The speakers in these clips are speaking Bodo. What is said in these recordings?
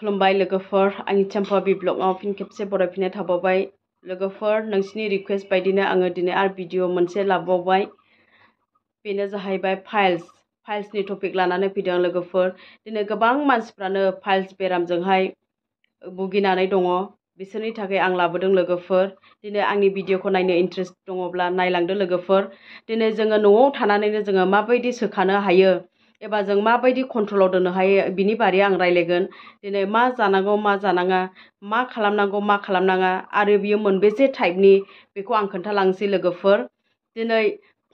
खुलुमबाय लोगोफोर आंनि चाम्पा ब्लगाव फिन खेबसे बरायफिननाय थाबावबाय लोगोफोर नोंसिनि रिक्वेस्ट बायदिनो आङो दिनै आरो भिडिअ मोनसे लाबावबाय बेनो जाहैबाय फाइल्सनि टपिक लानानै फैदों लोगोफोर दिनै गोबां मानसिफ्रानो फाइल्स बेरामजोंहाय भुगिनानै दङ बिसोरनि थाखाय आं लाबोदों लोगोफोर दिनै आंनि भिडिअखौ नायनो इन्ट्रेस्ट दङब्ला नायलांदो लोगोफोर दिनै जोङो न'आव थानानैनो जोङो माबायदि सोखानो हायो एबा जों माबायदि कन्ट्रलाव दोननो हायो बिनि बारै आं रायलायगोन दिनै मा जानांगौ मा जानाङा मा खालामनांगौ मा खालामनाङा आरो बियो मोनबेसे टाइपनि बेखौ आं खोन्थालांसै लोगोफोर दिनै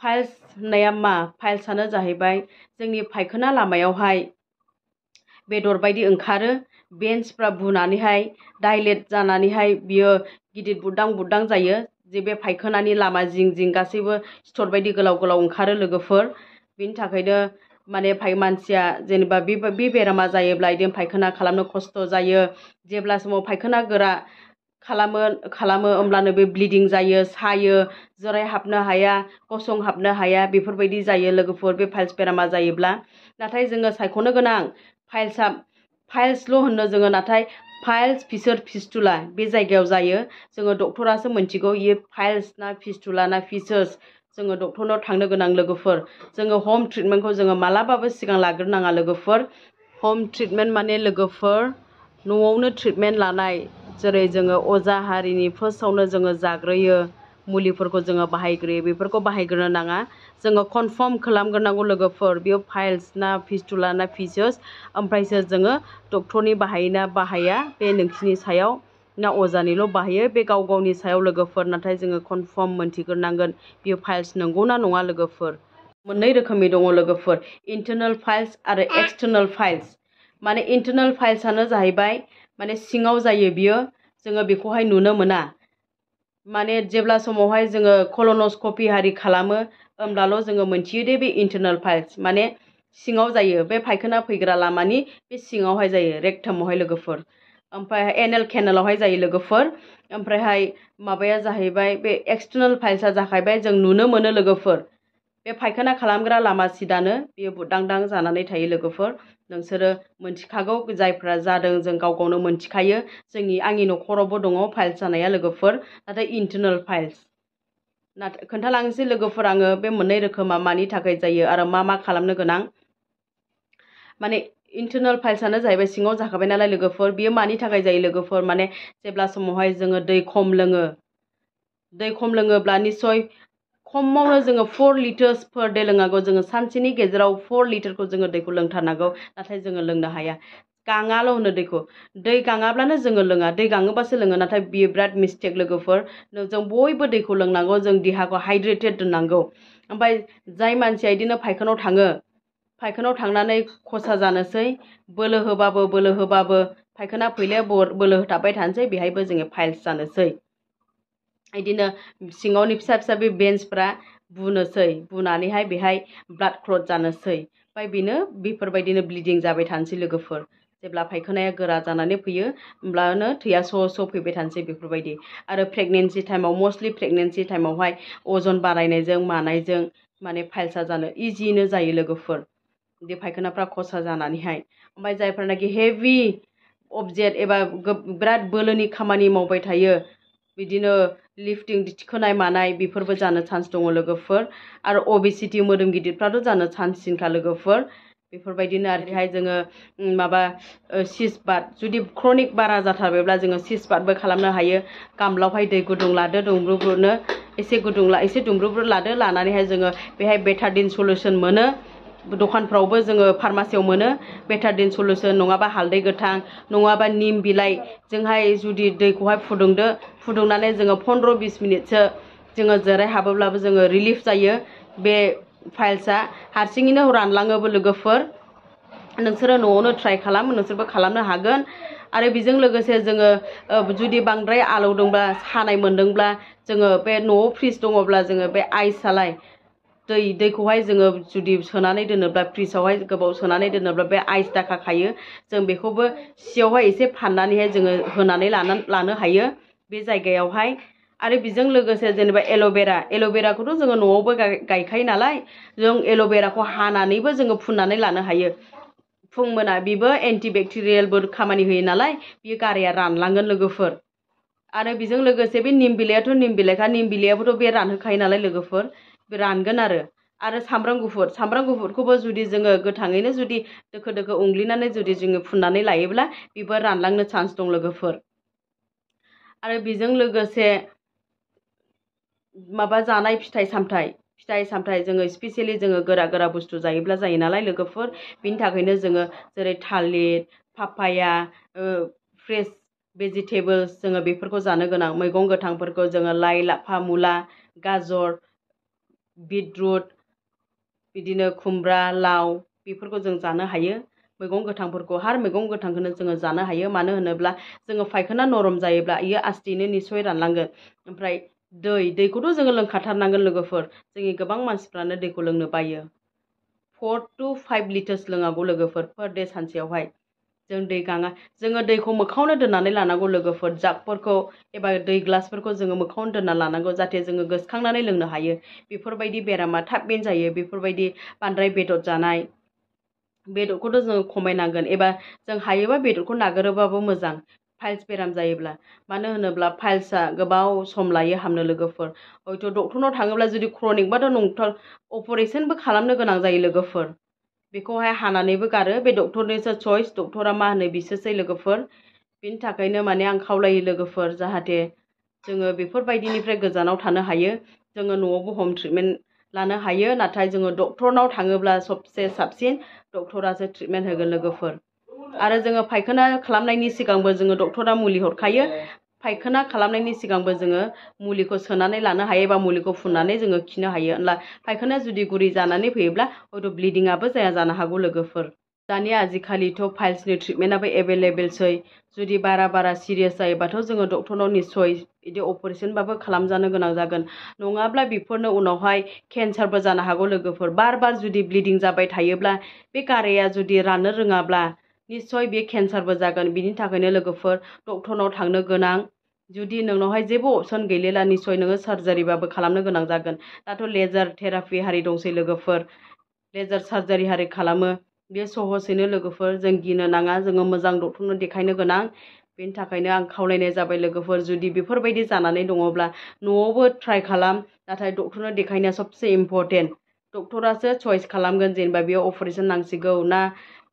फाइल्स होननाया मा फाइल्सआनो जाहैबाय जोंनि फायखाना लामायावहाय बेदर बायदि ओंखारो बेन्सफ्रा बुनानैहाय डाइलेट जानानैहाय बियो गिदिर बुरदां जायो जे बे फायखानानि लामा जिं जिं गासैबो सिथर बायदि गोलाव गोलाव ओंखारो लोगोफोर बिनि थाखायनो माने मानसिया जेनेबा बे बेरामा जायोब्ला बिदिनो फायखाना खालामनो खस्थ' जायो जेब्ला समाव फायखाना गोरा खालामो होमब्लानो बे ब्लिडिं जायो सायो जराय हाबनो हाया गसंहाबनो हाया बेफोरबायदि जायो लोगोफोर बे फाइल्स बेरामा जायोब्ला नाथाय जोङो सायख'नो गोनां फाइल्सल' होननो जोङो नाथाय फाइल्स फिस्टुला बे जायगायाव जायो जोङो डक्टरासो मिन्थिगौ इयो फाइल्स ना फिस्टुला ना फिसार्स जोङो डक्टरनाव थांनो गोनां लोगोफोर जोङो हम ट्रिटमेन्टखौ जोङो मालाबाबो सिगां लाग्रोनाङा लोगोफोर हम ट्रिटमेन्ट माने लोगोफोर न'आवनो ट्रिटमेन्ट लानाय जेरै जोङो अजा हारिनि फार्स्टआवनो जोङो जाग्रोयो मुलिफोरखौ जोङो बाहायग्रोयो बेफोरखौ बाहायग्रोनो नाङा जोङो कनफार्म खालामग्रोनांगौ लोगोफोर बेयो फाइल्स ना फिस्टुला ना फिसार्स ओमफ्रायसो जोङो डक्टरनि बाहायोना बाहाया बे नोंसिनि सायाव ना अजानिल' बाहायो बे गाव गावनि सायाव लोगोफोर नाथाय जोङो कनफार्म मोनथिग्रोनांगोन बियो फाइल्स नंगौना नङा लोगोफोर मोननै रोखोमनि दङ लोगोफोर इन्टारनेल फाइल्स आरो एक्सटार्नेल फाइल्स माने इन्टारनेल फाइल्सआनो जाहैबाय माने सिङाव जायो बियो जोङो बेखौहाय नुनो मोना माने जेब्ला समावहाय जोङो कलनस्कपि हारि खालामो होमब्लाल' जोङो मोनथियो दे बे इन्टारनेल फाइल्स माने सिङाव जायो बे फायखाना फैग्रा लामानि बे सिङावहाय जायो रेक्टामावहाय लोगोफोर ओमफ्राय एनेल केनेलावहाय जायो लोगोफोर ओमफ्रायहाय माबाया जाहैबाय बे एक्सटार्नेल फाइल्सआ जाहैबाय जों नुनो मोनो लोगोफोर बे फायखाना खालामग्रा लामा सिदानो बेयो बुदांदां जानानै थायो लोगोफोर नोंसोरो मोनथिखागौ जायफ्रा जादों जों गाव गावनो मोनथिखायो आंनि न'खरावबो दङ फाइल्स जानाया लोगोफोर नाथाय इन्टारनेल फाइल्स नाथाय खोन्थालांनोसै लोगोफोर आङो बे मोननै रोखोमा मानि थाखाय जायो आरो मा खालामनो गोनां माने इन्टारनेल फाइल्सआनो जाहैबाय सिङाव जाखाबाय नालाय लोगोफोर बियो मानि थाखाय जायो लोगोफोर माने जेब्ला समावहाय जोङो दै खम लोङोब्ला निस्सय खमावनो जोङो 4 लिटार्स पर डे लोंनांगौ जोङो सानसेनि गेजेराव 4 लिटारखौ जोङो दैखौ लोंथारनांगौ नाथाय जोङो लोंनो हाया गाङाल' होनो दैखौ दै गाङाब्लानो जोङो लोङा दै गाङोबासो लोङो नाथाय बियो बिराद मिस्टेक लोगोफोर जों बयबो दैखौ लोंनांगौ जों देहाखौ हाइड्रेटेड दोननांगौ ओमफ्राय जाय मानसिया बिदिनो फायखानाव थांनानै खसा जानोसै बोलो होबाबो फायखाना फैलाया बोलो होथाबबाय थानोसै बेहायबो जोङो फाइल्स जानोसै बिदिनो सिङावनि फिसा बे बेन्सफ्रा बुनानैहाय बेहाय ब्लाड क्लट जानोसै ओमफ्राय बेनो बेफोरबायदिनो ब्लिडिं जाबाय थानोसै लोगोफोर जेब्ला फायखानाया गोरा जानानै फैयो होमब्लानो थैया स' फैबाय थानोसै बेफोरबायदि आरो प्रेगनेन्सि टाइमाव मस्टलि प्रेगनेन्सि टाइमावहाय अजन बारायनायजों मानायजों माने फाइल्सआ जानो इजियैनो जायो लोगोफोर बे फायखानाफ्रा खसा जानानैहाय ओमफ्राय जायफ्रानाखि हेभि अबजेक्ट एबा बिराद बोलोनि खामानि मावबाय थायो बिदिनो लिफटिं थिखोनाय मानाय बेफोरबो जानो चान्स दङ लोगोफोर आरो अबेसिटि मोदोम गिदिरफ्राथ' जानो चान्ससिनखा लोगोफोर बेफोरबायदिनो आरोहाय जोङो माबा सिस बाथ जुदि क्रनिक बारा जाथारबायब्ला जोङो सिस बाथबो खालामनो हायो गामलावहाय दै गुदुं लादो दुंब्रुनो एसे दुंब्रुब्रु लादो लानानैहाय जोङो बेहाय बेटाडिन सलिउसन मोनो दखानफ्रावबो जोङो फार्मासियाव मोनो बेटाडिन सलिउसन नङाबा हालदै गोथां नङाबा निम बिलाइजोंहाय जुदि दैखौहाय फुदुंनानै जोङो 15-20 मिनिटसो जोङो जेराय हाबोब्लाबो जोङो रिलिफ जायो बे फाइल्सआ हारसिङैनो रानलाङोबो लोगोफोर नोंसोरो न'आवनो ट्राइ नोंसोरबो खालामनो हागोन आरो बेजों लोगोसे जोङो जुदि बांद्राय आलौदोंब्ला सानाय मोन्दोंब्ला जोङो बे न'आव फ्रिज दङब्ला जोङो बे आइसआलाय दैखौहाय जोङो जुदि सोनानै दोनोब्ला फ्रिजआवहाय गोबाव सोनानै दोनोब्ला बे आइस दाखा खायो जों बेखौबो सियावहाय एसे फाननानैहाय जोङो होनानै लानो हायो बे जायगायावहाय आरो बेजों लोगोसे जेनेबा एल'भेराखौथ' जोङो न'आवबो गायखायो नालाय जों एल'भेराखौ हानानैबो जोङो फुननानै लानो हायो फुं मोना बेबो एन्टिबेक्टेरियेलबो खामानि होयो नालाय बियो गाराया रानलांगोन लोगोफोर। आरो बेजों लोगोसे बे निम बिलाइयाथ' निम बिलाइखा, निम बिलाइयाबोथ' बे रानहोखायो नालाय लोगोफोर, बे रानगोन आरो सामब्राम गुफुरखौबो जुदि जोङो गोथाङैनो जुदि दोखो दोखो उंग्लिनानै जुदि जोङो फुननानै लायोब्ला बेबो रानलांनो चान्स दं लोगोफोर। आरो बेजों लोगोसे माबा जानाय फिथाइ सामथाइ जोङो स्पेसियेलि जोङो गोरा बुस्थु जायोब्ला जायो नालाय लोगोफोर, बिनि थाखायनो जोङो जेरै थालिर, पापाया, फ्रेश भेजिटेबल्स जोङो बेफोरखौ जानो गोनां। मैगं गोथांफोरखौ जोङो लाइ, लाफा, मुला, गाजर, बिटरुट, बिदिनो खुमब्रा, लाव बेफोरखौ जों जानो हायो। मैगं गोथांफोरखौ हार मैगं गोथांखौनो जोङो जानो हायो। मानो होनोब्ला जोङो फायखाना नरम जायोब्ला इयो आस्थियैनो निस्सय रानलांगोन। ओमफ्राय दैखौथ' जोङो लोंखाथारनांगोन लोगोफोर। जोंनि गोबां मानसिफ्रानो दैखौ लोंनो बायो। 4 to 5 लिटार्स लोंनांगौ लोगोफोर पार डे सानसेयावहाय। जों दै गाङा, जोङो दैखौ मोखाङावनो दोननानै लानांगौ लोगोफोर। जागफोरखौ एबा दै ग्लासफोरखौ जोङो मोखाङावनो दोनना लानांगौ, जाहाथे जोङो गोसखांनानै लोंनो हायो। बेफोरबायदि बेरामा थाबैनो जायो। बेफोरबायदि बांद्राय बेदर जानाय, बेदरखौथ' जोङो खमायनांगोन, एबा जों हायोबा बेदरखौ नागारोबाबो मोजां फाइल्स बेराम जायोब्ला। मानो होनोब्ला फाइल्सआ गोबाव सम लायो हामनो लोगोफोर। हयथ' डक्टरनाव थाङोब्ला जुदि क्रनिकबाथ' नोंथां अपारेशनबो खालामनो गोनां जायो लोगोफोर। बेखौहाय हानानैबो गारो, बे डक्टरनिसो चइस, डक्टरा मा होनो बिसोरसै लोगोफोर। बिनि थाखायनो माने आं खावलायो लोगोफोर, जाहाथे जोङो बेफोरबायदिनिफ्राय गोजानाव थानो हायो। जोङो न'आवबो हम ट्रिटमेन्ट लानो हायो, नाथाय जोङो डक्टरनाव थाङोब्ला सबसे साबसिन डक्टरासो ट्रिटमेन्ट होगोन लोगोफोर। आरो जोङो फायखाना खालामनायनि सिगांबो जोङो डक्टरा मुलि हरखायो। फायखाना खालामनायनि सिगांबो जोङो मुलिखौ सोनानै लानो हायो, एबा मुलिखौ फुननानै जोङो खिनो हायो। होनब्ला फायखानाया जुदि गुरै जानानै फैयोब्ला हयथ' ब्लिडिंआबो जानो हागौ लोगोफोर। दानिया आजिखालिथ' फाइल्सनि ट्रिटमेन्टआबो एभेलेबेलसै। जुदि बारा सिरियास जायोबाथ' जोङो डक्टरनाव निस्सय बिदि अपारेशनबाबो खालामजानो गोनां जागोन। नङाब्ला बेफोरनो उनावहाय केन्सारबो जानो हागौ लोगोफोर। बार जुदि ब्लिडिं जाबाय थायोब्ला, बे गाराया जुदि राननो रोङाब्ला निस्सय बे केन्सारबो जागोन। बिनि थाखायनो लोगोफोर डक्टरनाव थांनो गोनां। जुदि नोंनावहाय जेबो अपसन गैलेला, निस्सय नोङो सार्जारिबाबो खालामनो गोनां जागोन। दाथ' लेजार थेरापि हारि दंसै लोगोफोर, लेजार सार्जारि हारि खालामो। बे सहसैनो लोगोफोर, जों गिनो नाङा, जोङो मोजां डक्टरनो देखायनो गोनां। बेनि थाखायनो आं खावलायनाय जाबाय लोगोफोर, जुदि बेफोरबायदि जानानै दङब्ला न'आवबो ट्राइ खालाम, नाथाय डक्टरनो देखायनाया सबसे इम्परटेन्ट। डक्टरासो चइस खालामगोन, जेनेबा बेयो अपारेशन नांसिगौ ना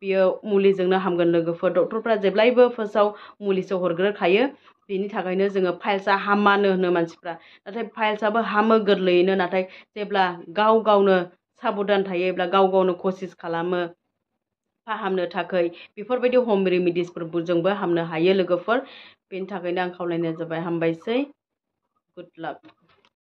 बियो मुलिजोंनो हामगोन लोगोफोर। डक्टरफ्रा जेब्लायबो फार्स्टआव मुलिसो हरग्रोखायो। बेनि थाखायनो जोङो फाइल्सआ हामानो होनो मानसिफ्रा, नाथाय फाइल्सआबो हामो गोरलैयैनो। नाथाय जेब्ला गावनो साबधान थायो, एब्ला गावनो कसिस खालामो फाहामनो थाखाय, बेफोरबायदि हम रेमिडिसफोरजोंबो हामनो हायो लोगोफोर। बेनि थाखायनो आं खावलायनाय जाबाय। हामबायसै, गुड लाक।